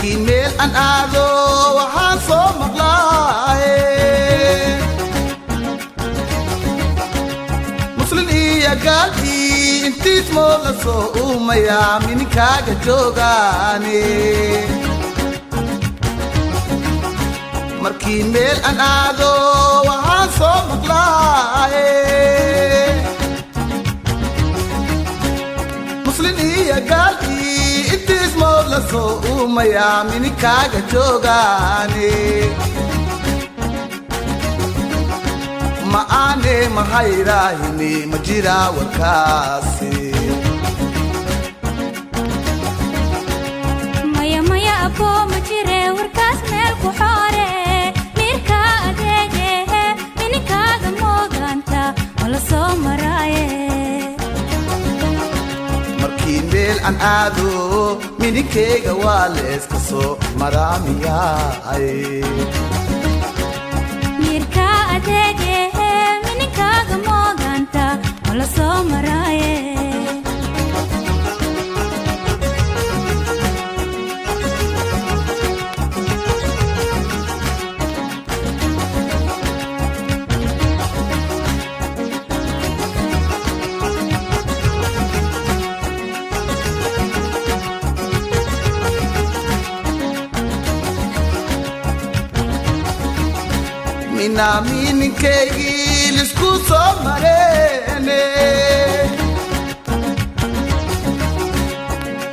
Markii meel aan aado waxaan soo maqlaaye, Muslin iyo gaalkii intiis moo la soo uumayaa mininkaaga joogaane. Markii meel aan aado waxaan soo maqlaaye, Muslin iyo gaalkii intiis mood la soo uumayaa mininkaaga joogaane. Ma aane mahayraahini, ma jiraa warkaasi? Maya, maya aboo, ma jire warkaas, meel ku xoore. Miirka adeegehe, mininkaaga moogaanta ma la soo maraaye. Markii meel aan aado mininkeyga waa leeska soo maraamiyaay. Miirka adeegehe, mininkaaga moogaanta ma la soo maraaye. Minaa mininkeygii lisku soo mareene,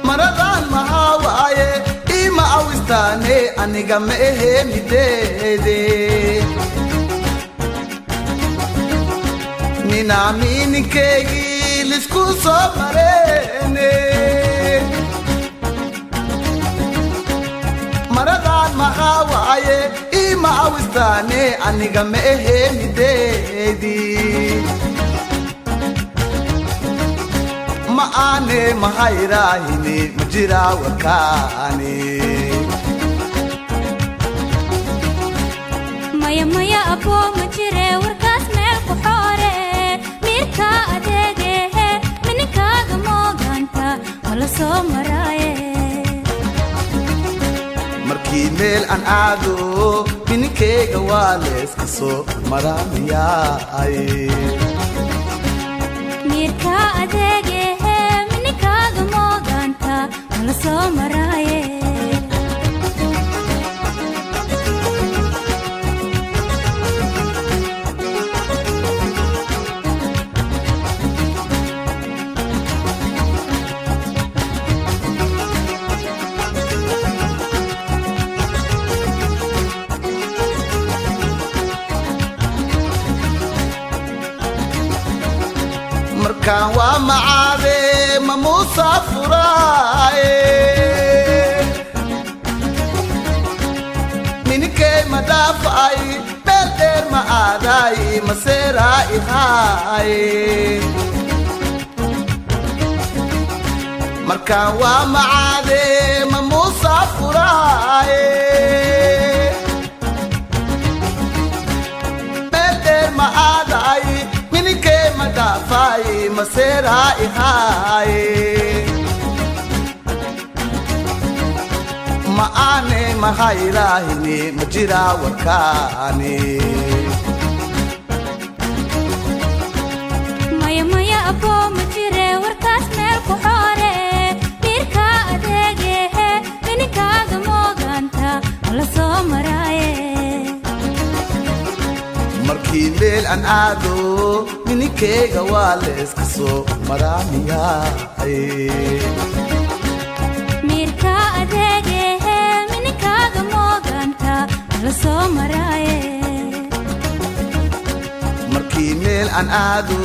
maradan maxaa waaye? Ima awistaane, aniga ma ahe mideede. Minaa mininkeygii lisku soo mareene, maradan maxaa waaye? Ima awistaane, aniga ma ahe mideedi. Ma aane mahayraahini, ma jiraa warkaani? Maya, maya aboo, ma jire warkaas, meel ku xoore. Miirka adeegehe, mininkaaga moogaanta ma la soo maraaye. Markii meel aan aado mininkeyga waa leeska soo maraamiyaay. Miirka adeegehe, mininkaaga moogaanta ma la soo maraaye. Markaan waa macaade ma musaafuraaye, mininkey ma dhaafay, meel dheer ma aadaay, maseeraa ihaaye. Markaan waa macaade ma musaafuraaye, meel dheer ma aadaay, mininkey ma dhaafay, maseeraa ihaaye. Ma aane mahayraahini, ma jiraa warkaani? Maya, maya aboo, ma jire warkaas, meel ku xoore. Miirka adeegehe, mininkaaga moogaanta ma la soo maraaye. Markii meel aan aado mininkeyga waa leeska soo maraamiyaay. Miirka adeegehe, mininkaaga moogaanta ma la soo maraaye. Markii meel aan aado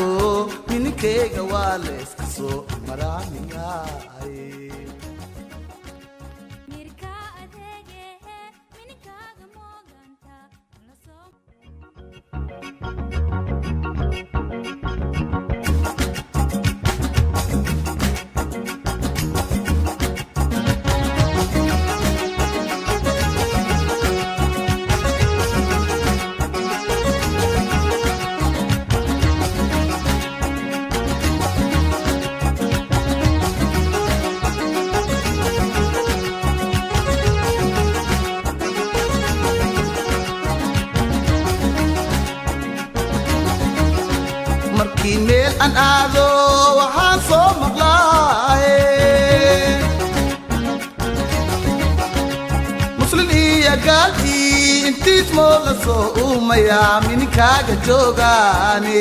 mininkeyga waa leeska soo maraamiyaay. Miirka adeegehe, mininkaaga moogaanta ma la soo. Intiismoo la soo uumayaa mininkaaga joogaane.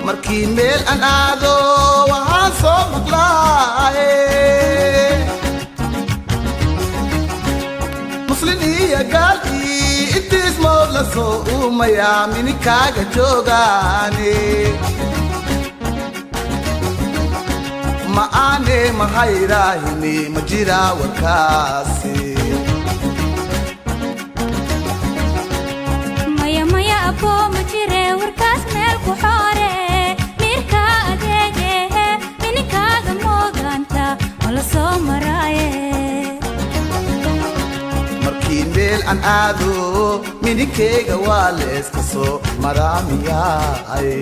Markii meel aan aado waxaan soo maqlaaye, muslin iyo gaal intiismoo la soo uumayaa mininkaaga joogaane. Ma aane mahayraahini, ma jira warkaasi? Maya, maya aboo, ma jire warkaas, meel ku xoore. Miirka adeegehe, mininkaaga moogaanta ma la soo maraaye. Markii meel aan aado mininkeyga waa leeska soo maraamiyaay.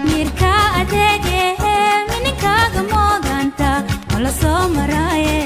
Miirka adeegehe, mininkaaga moogaanta ma la soo maraaye.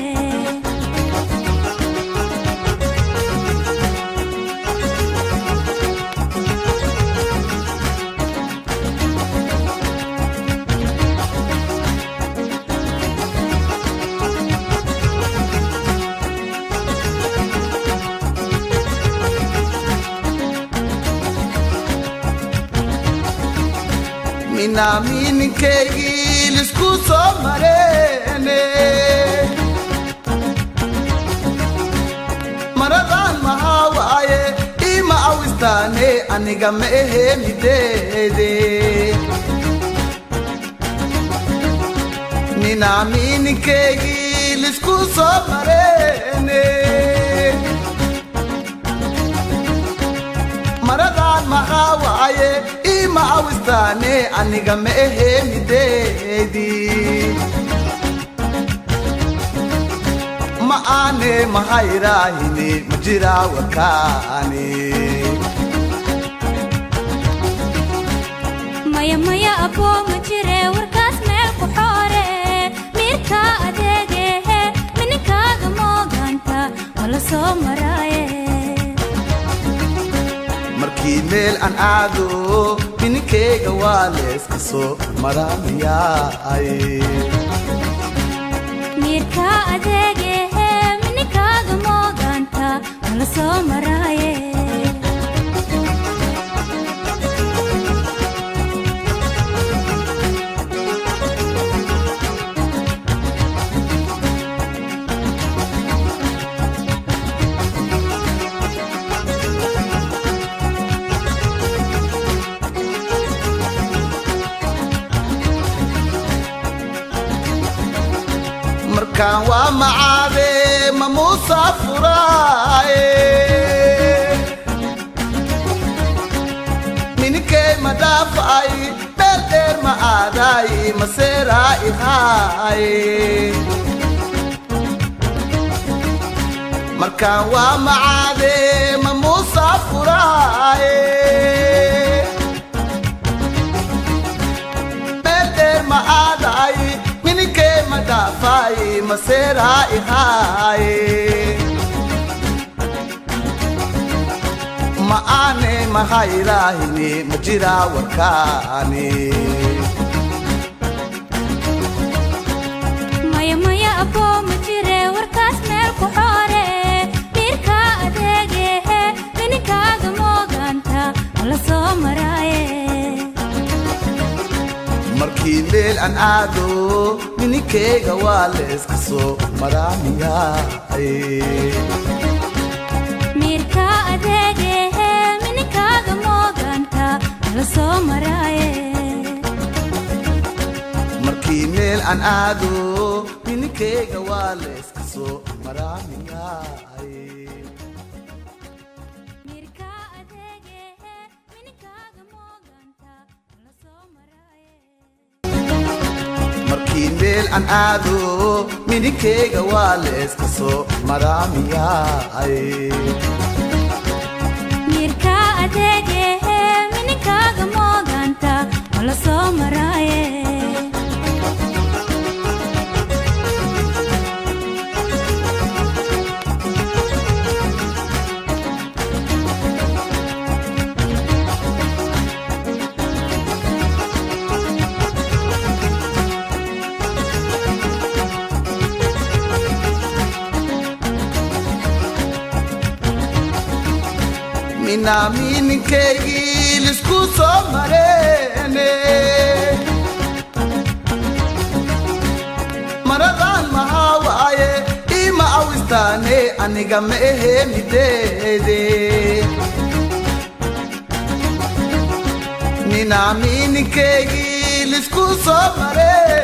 Minaa mininkeygii lisku soo mareene, maradan maxaa waaye? Ima awistaane, aniga ma ahe mideede. Minaa mininkeygii lisku soo mareene, maradan maxaa waaye? Ima awistaane, aniga ma ahe mideedi. Ma aane mahayraahini, ma jira warkaani? Maya, maya aboo, ma jire warkaas, meel ku xoore. Miirka adeegehe, mininkaaga moogaanta ma la soo maraaye. Markii meel aan aado mininkeyga waa leeska soo maraamiyaay. Miirka adeegehe, mininkaaga moogaanta ma la soo maraaye. Markaan waa macaade ma musaafuraaye, mininkey ma dhaafay, meel dheer ma aadaay, maseeraa ihaaye. Markaan waa macaade ma musaafuraaye, meel dheer ma aadaay, mininkey ma dhaafay, maseeraa ihaaye. Ma aane mahayraahini, ma jira warkaani? Maya, maya aboo, ma jire warkaas, meel ku xoore. Miirka adeegehe, mininkaaga moogaanta ma la soo maraaye. Markii meel aan aado mininkeyga waa leeska soo maraamiyaay. Miirka adeegehe, mininkaaga moogaanta ma la soo maraaye. Markii meel aan aado mininkeyga waa leeska soo maraamiyaay. Miirka adeegehe, mininkaaga moogaanta ma la soo maraaye. Markii meel aan aado mininkeyga waa leeska soo maraamiyaay. Miirka adeegehe, mininkaaga moogaanta ma la soo maraaye. Ninaamininkaygii lisku soo mareene. Maradan maxaa waaye ima awistaane aniga ma ahe mideede. Ninaamininkaygii lisku soo mareene.